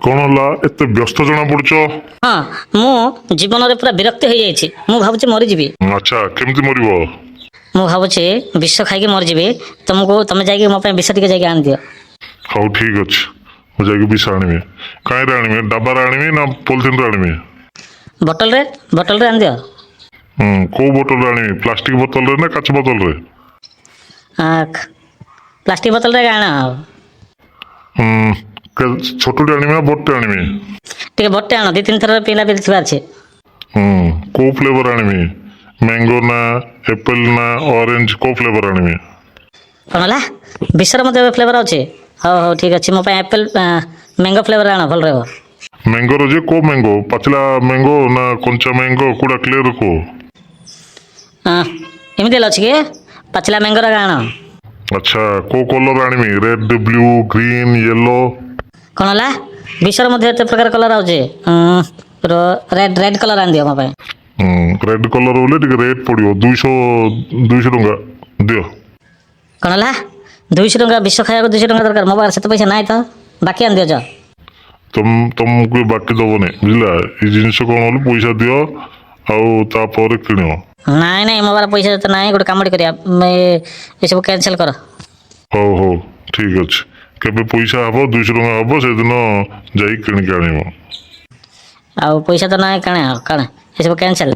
କ'ଣ ହେଲା, ଏତେ ବ୍ୟସ୍ତ ଜଣା ପଡୁଛ? ହଁ, ମୁଁ ଜୀବନରେ ପୁରା ବିରକ୍ତି ହେଇଯାଇଛି। ମୁଁ ଭାବୁଛି ମରିଯିବି। ଆଚ୍ଛା, କେମିତି ମରିବ? ମୁଁ ଭାବୁଛି ବିଷ ଖାଇକି ମରିଯିବି। ତମେ ଯାଇକି ମୋ ପାଇଁ ବିଷ ଟିକେ ଯାଇକି ଆଣିଦିଅ। ହଉ, ଠିକ ଅଛି, ମୁଁ ଯାଇକି ବିଷ ଆଣିବି। କାହିଁରେ ଆଣିବି? ଡବାରେ ଆଣିବି ନା ପଲିଥିନରେ ଆଣିବି? ବୋଟଲରେ ଆଣିଦିଅ। ହୁଁ, କୋଉ ବୋଟଲରେ ଆଣିବି? ପ୍ଲାଷ୍ଟିକ ବୋତଲରେ ନା କାଚ ବୋତଲରେ? ପ୍ଲାଷ୍ଟିକ ବୋତଲରେ ଆଣ ଆଉ। ହୁଁ, ଛୋଟଟେ ଆଣିବି ନା ବଡ଼ଟେ ଆଣିବି? ଟିକେ ବଡ଼ଟେ ଆଣ, ଦୁଇ ତିନି ଥର ପିଇଲା ପିଇ ଥିବା ଅଛି। ହୁଁ, କୋଉ ଫ୍ଲେଭର ଆଣିବି? ମ୍ୟାଙ୍ଗୋ ନା ଆପେଲ ନା ଅରେଞ୍ଜ, କୋଉ ଫ୍ଲେଭର ଆଣିବି? କ'ଣ ହେଲା, ବିଷର ମଧ୍ୟ ଏବେ ଫ୍ଲେଭର ଅଛି? ହଉ ହଉ, ଠିକ୍ ଅଛି, ମୋ ପାଇଁ ଆପେଲ ମ୍ୟାଙ୍ଗୋ ଫ୍ଲେଭର ଆଣ, ଭଲ ରହିବ। ମ୍ୟାଙ୍ଗୋର ଯେ କୋଉ ମ୍ୟାଙ୍ଗୋ? ପାଚିଲା ମ୍ୟାଙ୍ଗୋ ନା କଞ୍ଚା ମ୍ୟାଙ୍ଗୋ, କୋଉଟା କ୍ଲିୟର କୁହ। ଏମିତି ହେଲେ ଅଛି କି? ପାଚିଲା ମ୍ୟାଙ୍ଗୋର ଆଣ। ଆଚ୍ଛା, କୋଉ କଲର ଆଣିବି? Red, blue, green, yellow? କ'ଣ ହେଲା, ବିଷର ମଧ୍ୟ ଏତେ ପ୍ରକାର କଲର୍ ଆଉଛି? ରେଡ୍ କଲର୍ ଆଣିଦିଅ ମୋ ପାଇଁ। ହୁଁ, ରେଡ୍ କଲର ବୋଲେ ଟିକେ ରେଟ୍ ପଡ଼ିବ, 200 ଟଙ୍କା ଦିଅ। କ'ଣ ହେଲା, 200 ଟଙ୍କା? ବିଷ ଖାଇବାକୁ 200 ଟଙ୍କା ଦରକାର? ମୋ ପାଖରେ ସେତେ ପଇସା ନାହିଁ ତ, ବାକି ଆଣିଦିଅ ଯାଅ। ତମକୁ ବାକି ଦବନି, ବୁଝିଲା? ଏଇ ଜିନିଷ କ'ଣ ହେଲେ ପଇସା ଦିଅ ଆଉ ତାପରେ କିଣିବ। ନାଇଁ ନାଇଁ, ମୋ ପାଖରେ ପଇସା ତ ନାହିଁ। ଗୋଟେ କାମଟି କରିବା, ଏସବୁ କ୍ୟାନସେଲ୍ କର। ହଉ ହଉ, ଠିକ ଅଛି। କେବେ ପଇସା ହବ, 200 ଟଙ୍କା ହବ, ସେଦିନ ଯାଇକି କିଣିକି ଆଣିବ। ଆଉ ପଇସା ତ ନାହିଁ, କାଣା ଆଉ କାଣା, ଏସବୁ କ୍ୟାନସେଲ୍।